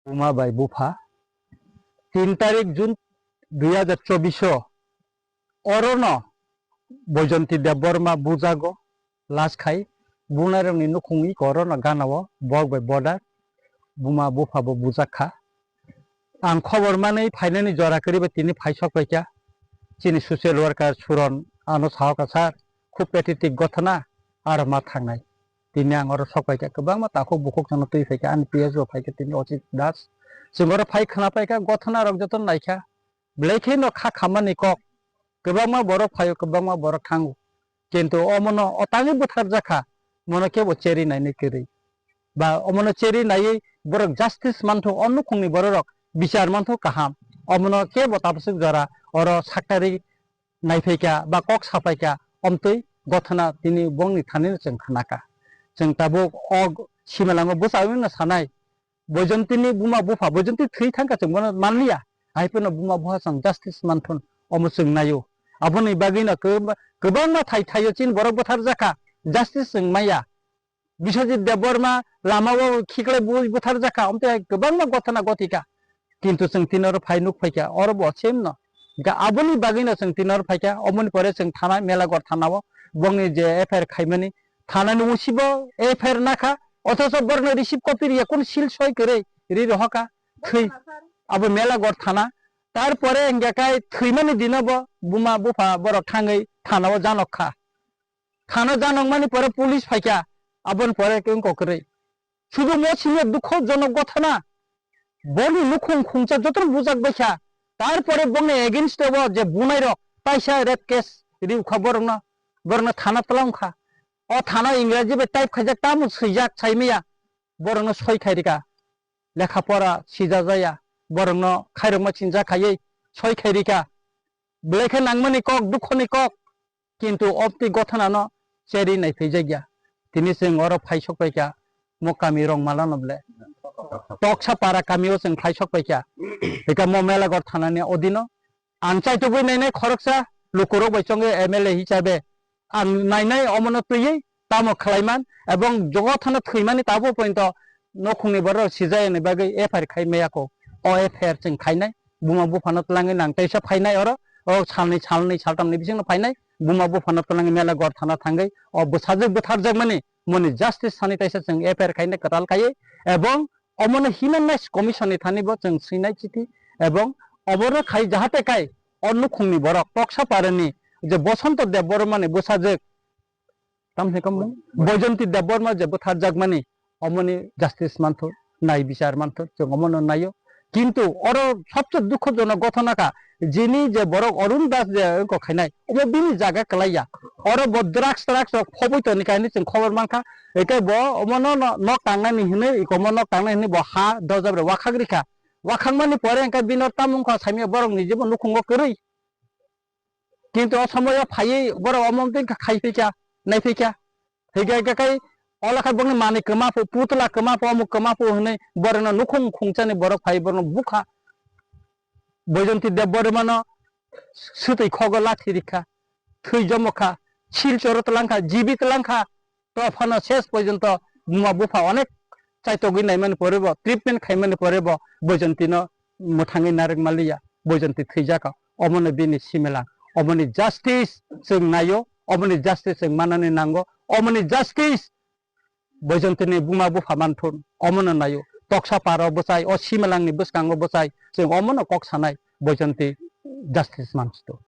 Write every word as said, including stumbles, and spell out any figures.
Buma bai bupha, tin tarik June dui hajar chobbish o orono Boijonti Debbarma bujago, lash khai bunairokni nukhung iko orono ganao bok bai border buma bupha bo bujak kha. Ang khobor manwi phainani jora kwrwi bai tini phai sok paikha. Chini social worker Suron ano sahoka, "Sir, khub pathetic gothona, aro ma thangnai." Tini ang oro sok paikha, kwbangma takhuk bukhuk chano twi phaikha, ani P S bo phaikha tini Ochit Das. Chwng oro phai khwna paikha, gothona rok joto naikha. Belai kheno kha khamani kok. Kwbangma borok phaio, kwbangma borok thango. Kintu omono o tangwi butharjak kha, mono kebo cheri nainwi kwrwi. Ba omono cheri naiwi borok justice manthu, o nukhungni bororok bichar manthu kaham. Omono kebo tabaswk jora oro saktari naiphaikha ba kok saphaikha, omtwi gothona tini bongni thanino chwng khnakha. Chwng tabuk o simalango bwsawino sanai, Boijontini buma bupha, Boijonti thwi thangkha chwng bono manliya. Hai phano buma bupha chwng justice manthun, omo chwng naio. Aboni bagwino kwb-, kwbangma thai thaio chini borok butharjak kha, justice chwng maya. Biswajit Debbarma lamao khiklai bui butharjak kha, omtwi hai kwbangma gothona gothikha. Kintu chwng tini oro phai nuk phaikha, oro bo same no. Hingkhe aboni bagwino chwng tini oro phaikha, omoni pore chwng thana, Melaghor thanao bongni je F I R khaimani, thanani usibo F I R nakha, othocho borokno receive copy riya, kunu seal soi kwrwi ri rohokha, thwi, abo Melaghor thana. Tarpore hingkhe kai thwimani dino bo buma bupha borok thangwi thanao janok kha. Thana janokmani pore police phaikha, aboni pore khe wngkha kwrwi. Sudu mo simi dukho jonok gothona. Boni nukhung khungsa jotono bujak baikha. Tarpore bongni against o je bunai rok taisa rape case riwkha borokno, borokno thana twlangkha. O thana Ingraji bai type khaijak, tamo swijak saimaya, borokno soi khairikha. Lekha pora sija jaya, borokno khairokma chinja khaiwi soi khairikha. Belai khe nangmani kok, dukhoni kok. Kintu obtwi gothonano cheri naiphijakya. Tini chwng oro phai sok paikha, mo kami Rongmalano ble. Toksa para kamio chwng phai sok paikha. Hika mo Melaghor thanani odino. Ang chaitugwi nainai khoroksa lukurok bai chongwi M L A hisabe ang nainai omono twiwi tamo khlaiman ebong jogothano thwimani tabo pointo nokhungni borok sijayani bagwi F I R khai maya kho. O F I R chwng khainai, buma buphano twlangwi nang teisa phainai oro, o salni, salni, saltamni bisingno phainai, buma buphano twlangwi Melaghor thana thangwi o bwsajwk butharjakmani moni justice sani teisa chwng F I R khainai kwtal khaiwi, ebong omono Human Rights Commission ni thani bo chwng swinai chithi, ebong oborno khai jahate kai o nukhungni borok Toksa parani je Bosonto Debbarmani bwsajwk, Tamni kamo Boijonti Debbarma je butharjakmani, omoni justice manthok, nai bichar manthok, chwng omono naio. Kintu oro sobse dukhojonok gothona kha, jini je borok Arun Das je wngkok khainai, omo bini jaga kwlaiya. Oro bo drugs, drugs rok phobwi toni kainwi chwng khobor mankha. Eke bo omono no-, nok tangnani hinwi, ikomo nok tangnani hinwi bo ha dojab rok wakhak rikha. Wakhakmani pore hwnkhe bini oro tamo wngkha saimya borok ni jebo nukhungo kwrwi. Kintu o somoyo phaiwi borok omo twi khai phaikha, nai phaikha. Higa higa khai ola khai bongni manwi kwma phu, putla kwma phu, omuk kwma phu hwnwi borokno nukhung khungchani borok phai borokno bukha. Boijonti Debbarmano swtwi khogo lathi rikha, thwi jomokha, sil choro twlangkha, jibi twlangkha. To phano ses porjonto buma bupha onek chaitogwi naimani pore bo, treatment khaimani pore bo Boijontino mwthangwi narwk manliya, Boijonti thwijak, omono bini similang, omoni justice chwng naio, omoni justice chwng manani nango, omoni justice Boijontini buma bupha manthun, omono naio, Toksa paro bwchai, o simalangni bwskango bwchai, chwng omono kok sanai, Boijonti justice manthun.